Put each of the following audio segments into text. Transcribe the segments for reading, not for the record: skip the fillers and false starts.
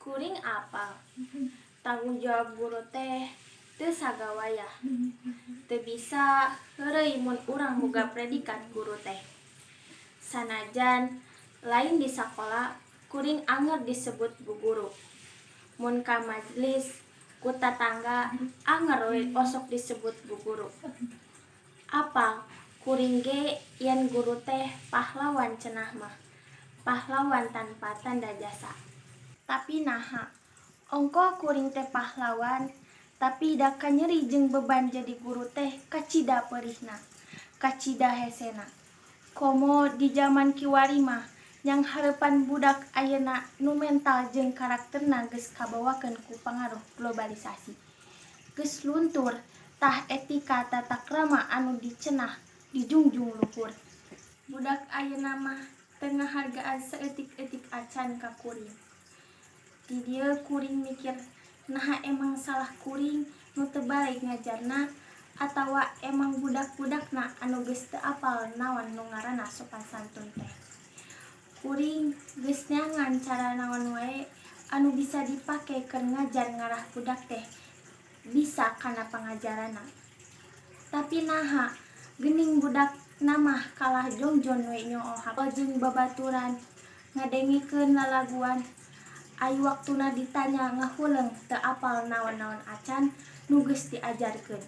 Kuring apal tanggung jawab guru teh teu sagawayah. Teu bisa heureuy mun urang boga predikat guru teh. Sanajan lain di sakola, kuring anger disebut bu guru. Mun ka majlis ku tatangga, anger we osok disebut bu guru. Apal kuring ge yen guru teh pahlawan cenah mah. Pahlawan tanpa tanda jasa. Tapi naha ongkoh kuring teh pahlawan, tapi da kanyeri jeung beban jadi guru teh kacida perihna, kacida hesena. Komo di jaman kiwari mah nyanghareupan budak ayeuna nu mental jeung karakterna geus kabawakeun ku pangaruh globalisasi. Geus luntur tah etika tata krama anu dicenah dijungjung luhur. Budak ayeuna mah teu ngahargaan saeutik-eutik acan ka kuring. Di dieu kuring mikir, naha emang salah kuring nu teu baleg ngajarna atawa emang budak-budakna anu geus teu apal naon nu ngaranna sopan santun teh. Kuring geus neangan cara naon wae anu bisa dipake keur ngajar ngarah budak teh bisa kana pangajaranna. Tapi naha geuning budakna mah kalah jongjon we nyoo hape jeung babaturan, ngadengekeun lalaguan. Ai waktuna ditanya ngahuleng, teu apal naon-naon acan nu geus diajarkeun.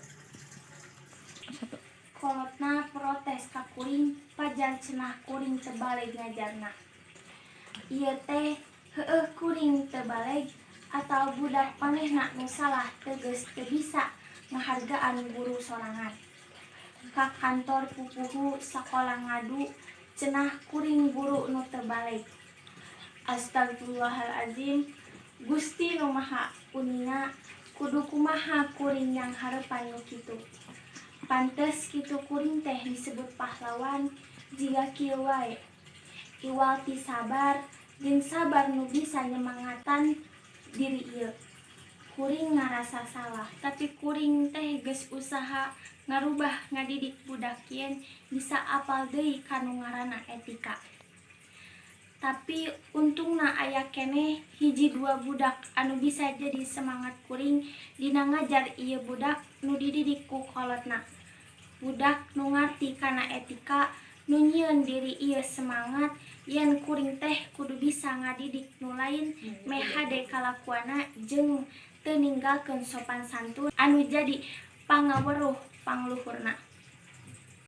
Kolotna protes ka kuring, pajar cenah kuring teu baleg ngajarna. Ieu teh heueuh kuring teu baleg atawa budak manehna nu salah teu geus teu bisa ngahargaan guru sorangan. Ka kantor pupuhu sakola ngadu cenah kuring guru nu teu baleg. Astagfirullahalazim, Gusti nu Maha Uninga, kudu kumaha kuring nyanghareupan nu kitu? Pantes kitu kuring teh disebut pahlawan jiga kieu wae. Iwal ti sabar jeung sabar nu bisa nyemangatan diri ieu. Kuring ngarasa salah, tapi kuring teh geus usaha ngarubah, ngadidik budak yen bisa apal deui kanu ngaranna etika. Tapi untungna aya keneh hiji dua budak anu bisa jadi semangat kuring dina ngajar ieu budak nu dididik ku kolotna. Budak nu ngarti kana etika, nu nyieun diri ieu semangat yen kuring teh kudu bisa ngadidik nu lain meh hade kalakuanna jeung teu ninggalkeun sopan santun anu jadi pangaweruh pangluhurna.